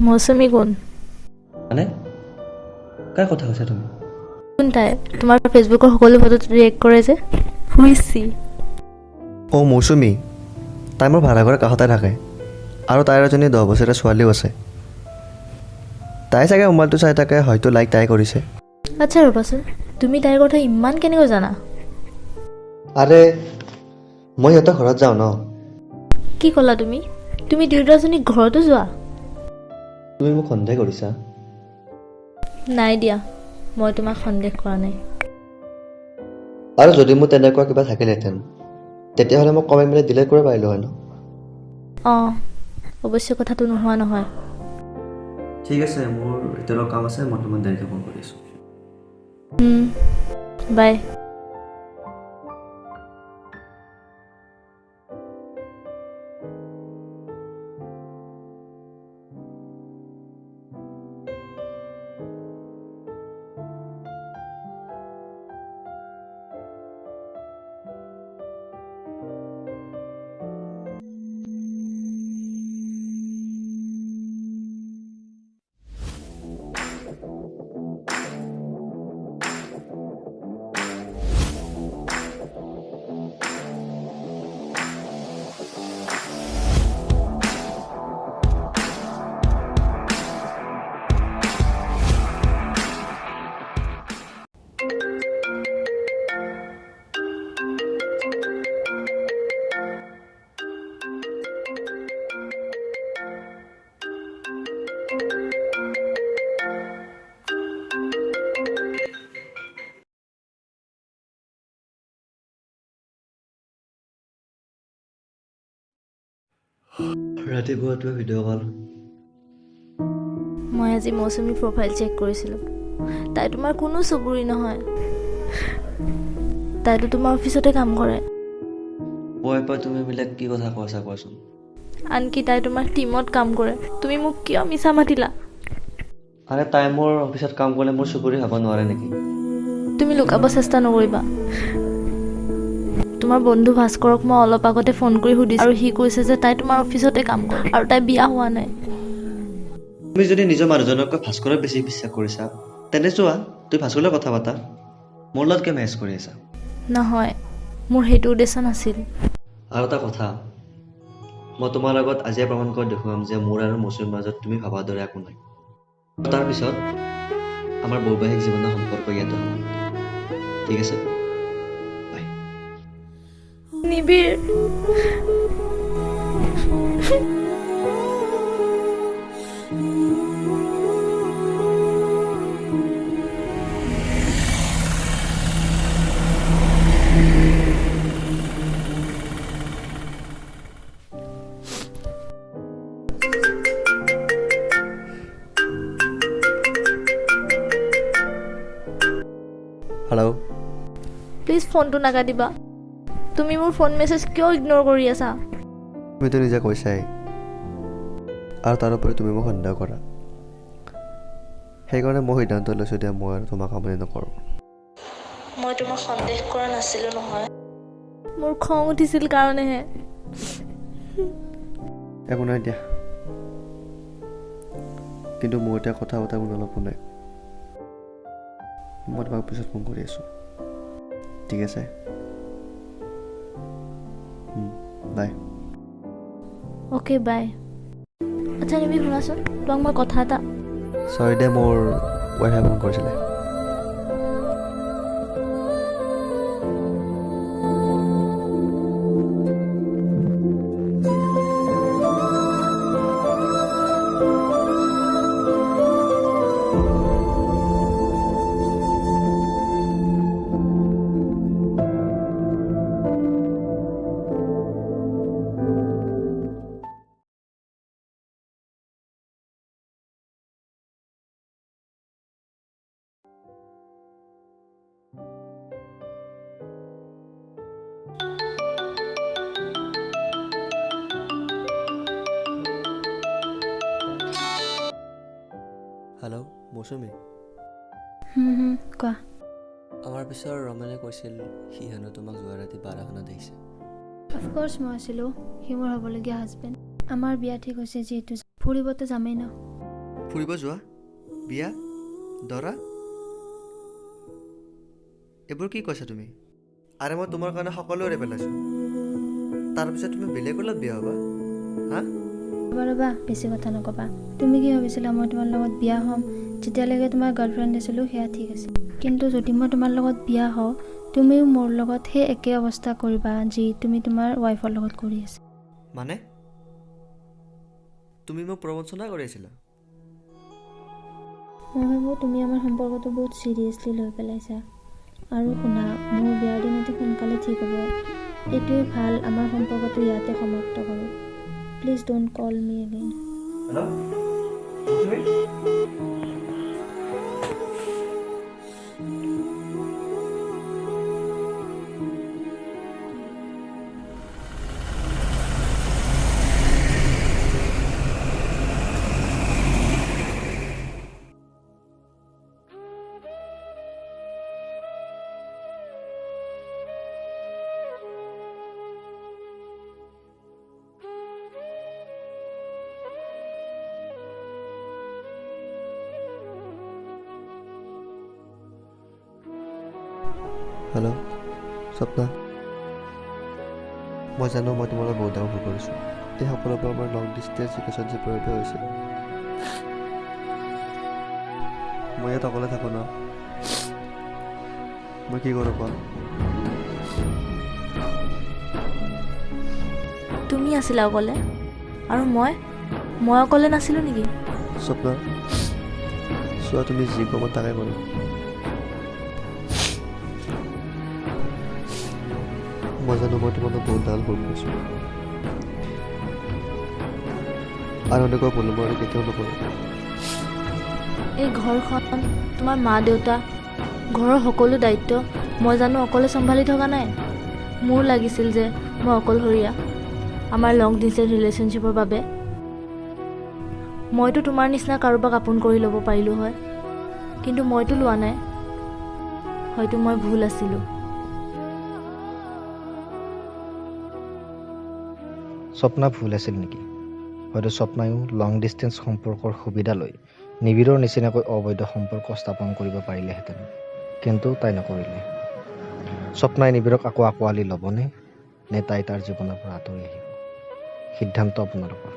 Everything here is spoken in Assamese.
মৌচুমী কোন? মানে কাৰ কথা কৈছা তুমি? কোন তাই? তোমাৰ ফেচবুকৰ সকলো ফটোত ৰিয়েক্ট কৰে যে, who is she? অ' মৌচুমী, তাই মোৰ ভাড়াঘৰৰ কাষতে থাকে আৰু তাইৰ এজনী 10 বছৰীয়া ছোৱালীও আছে। তাই চাগে মোবাইলটো চাই থাকে, হয়তো লাইক তাই কৰিছে। আচ্ছা ৰ'বাচোন, তুমি তাইৰ কথা ইমান কেনেকৈ জানা? আৰে মই সিহঁতৰ ঘৰত যাওঁ ন। কি ক'লা তুমি? তুমি তিৰোতাজনীৰ ঘৰতো যোৱা? তুমি মোক সন্দেহ কৰিছা? নাই দিয়া, মই তোমাক সন্দেহ কৰা নাই। আৰু যদি মোৰ তেনেকুৱা কিবা থাকিলহেঁতেন তেতিয়াহ'লে মই কমেণ্ট মেলি ডিলিট কৰিব পাৰিলোঁ হয় ন। অঁ, অৱশ্যে কথাটো নোহোৱা নহয়। ঠিক আছে, মোৰ এতিয়া অলপ কাম আছে, মই তোমাক দেৰিকৈ ফোন কৰি আছোঁ। বাই। ৰাতিপুৱা ভিডিঅ' কল। মই আজি মৌচুমী প্ৰফাইল চেক কৰিছিলোঁ। তাই তোমাৰ কোনো চুবুৰী নহয়, তাইতো তোমাৰ অফিচতে কাম কৰে। পুৱাই পুৱাই তুমি এইবিলাক কি কথা কৈছা কোৱাচোন? আনকি তাই তোমাৰ টীমত কাম কৰে। তুমি মোক কিয় মিছা মাতিলা? আৰে তাই মোৰ অফিচত কাম কৰিলে মোৰ চুবুৰী হ'ব নোৱাৰে নেকি? তুমি লুকাব চেষ্টা নকৰিবা। তোমাৰ বন্ধু ভাস্কৰক মই অলপ আগতে ফোন কৰি সুধিছোঁ আৰু সি কৈছে যে তাই তোমাৰ অফিচতে কাম কৰে আৰু তাই বিয়া হোৱা নাই। তুমি যদি নিজৰ মানুহজনতকৈ ভাস্কৰক বেছি বিশ্বাস কৰিছা তেন্তে চোৱা, তুমি ভাস্কৰৰ কথা পাতা, মোৰ লগত কিয় মেছেজ কৰি আছা? নহয়, মোৰ সেইটো উদ্দেশ্য নাছিল। আৰু এটা কথা, মই তোমাৰ লগত আজিয়ে প্ৰমাণ কৰি দেখুৱাম যে মোৰ আৰু মৌচুমীৰ মাজত তুমি ভবাৰ দৰে একো নাই। তাৰপিছত আমাৰ বৈবাহিক জীৱনৰ সম্পৰ্ক ইয়াতে সমাপ্ত। ঠিক আছে, বাই। নিবিড়, হেল্ল', প্লিজ ফোনটো নাকাটিবা। তুমি মোৰ ফোন মেছেজ কিয় ইগন'ৰ কৰি আছা? তুমিতো নিজে কৈছাই, আৰু তাৰোপৰি তুমি মোক সন্দেহ কৰা, সেইকাৰণে মই সিদ্ধান্ত লৈছোঁ যে মই আৰু তোমাক আমনি নকৰোঁ। মই তোমাক সন্দেহ কৰা নাছিলোঁ নহয়, মোৰ খং উঠিছিল কাৰণেহে। একো নাই দিয়া, কিন্তু মোৰ এতিয়া কথা পতা কোনো অলপো নাই। মই তোমাক পিছত ফোন কৰি আছোঁ, ঠিক আছে? বাই। Okay bye. আচ্ছা নিবি, শুনাচোন, তোমাক মই কথা এটা। চৰি দে, মোৰ ৱাইফে ফোন কৰিছিলে। হেল্ল' মৌচুমী। কোৱা। আমাৰ পিছৰ ৰমেনে কৈছিল সি হেনো তোমাক যোৱা ৰাতি বাৰাখনত দেখিছে। অফক'ৰ্ছ মই আছিলোঁ, সি মোৰ হ'বলগীয়া হাজবেণ্ড। আমাৰ বিয়া ঠিক হৈছে যিহেতু ফুৰিবতো যামেই ন। ফুৰিব যোৱা, বিয়া, দৰা, এইবোৰ কি কৈছা তুমি? আৰে মই তোমাৰ কাৰণে সকলো এৰি পেলাইছোঁ, তাৰপিছত তুমি বেলেগৰ লগত বিয়া হ'বা? হা? ৰ'বা, বেছি কথা নক'বা। তুমি কি ভাবিছিলা মই তোমাৰ লগত বিয়া হ'ম? যেতিয়ালৈকে তোমাৰ গাৰ্লফ্ৰেণ্ড আছিলোঁ সেয়া ঠিক আছিল, কিন্তু যদি মই তোমাৰ লগত বিয়া হওঁ তুমিও মোৰ লগত সেই একে অৱস্থা কৰিবা যি তুমি তোমাৰ ৱাইফৰ লগত কৰি আছা। মানে তুমি মোক প্ৰবঞ্চনা কৰি আছিলা? মই ভাবোঁ তুমি আমাৰ সম্পৰ্কটো বহুত চিৰিয়াছলি লৈ পেলাইছা। আৰু শুনা, মোৰ বিয়াৰ দিন অতি সোনকালে ঠিক হ'ব। এইটোৱে ভাল, আমাৰ সম্পৰ্কটো ইয়াতে সমাপ্ত কৰোঁ। Please don't call me again. Hello', hello Swapna, মই জানো মই তোমালোক বহুত ডাঙৰ ভুল কৰিছোঁ। এই সকলোবোৰ আমাৰ লং ডিষ্টেঞ্চ ৰিলেশ্যনশ্বিপৰ বাবে হৈছে। মই ইয়াত অকলে থাকোঁ ন, মই কি কৰোঁ কোৱা? তুমি আছিলা অকলে আৰু মই মই অকলে নাছিলোঁ নেকি? স্বপ্না চোৱা, তুমি যি ক'ব তাকে কৰিম। মই জানো মই তোমালোক বহুত ডাঙৰ ভুল কৰিছোঁ, আৰু এনেকুৱা ভুল মই আৰু কেতিয়াও নকৰোঁ। এই ঘৰখন, তোমাৰ মা দেউতা, ঘৰৰ সকলো দায়িত্ব মই জানো অকলে চম্ভালি থকা নাই? মোৰ লাগিছিল যে মই অকলশৰীয়া আমাৰ লং ডিষ্টেঞ্চ ৰিলেশ্যনশ্বিপৰ বাবে। মইতো তোমাৰ নিচিনা কাৰোবাক আপোন কৰি ল'ব পাৰিলোঁ হয়, কিন্তু মইতো লোৱা নাই। হয়তো মই ভুল আছিলোঁ। স্বপ্না ভুল আছিল নেকি? হয়তো স্বপ্নায়ো লং ডিষ্টেঞ্চ সম্পৰ্কৰ সুবিধা লৈ নিবিড়ৰ নিচিনাকৈ অবৈধ সম্পৰ্ক স্থাপন কৰিব পাৰিলেহেঁতেন, কিন্তু তাই নকৰিলে। স্বপ্নাই নিবিড়ক আকৌ আঁকোৱালি ল'বনে, নে তাই তাৰ জীৱনৰ পৰা আঁতৰি আহিব? সিদ্ধান্ত আপোনালোকৰ।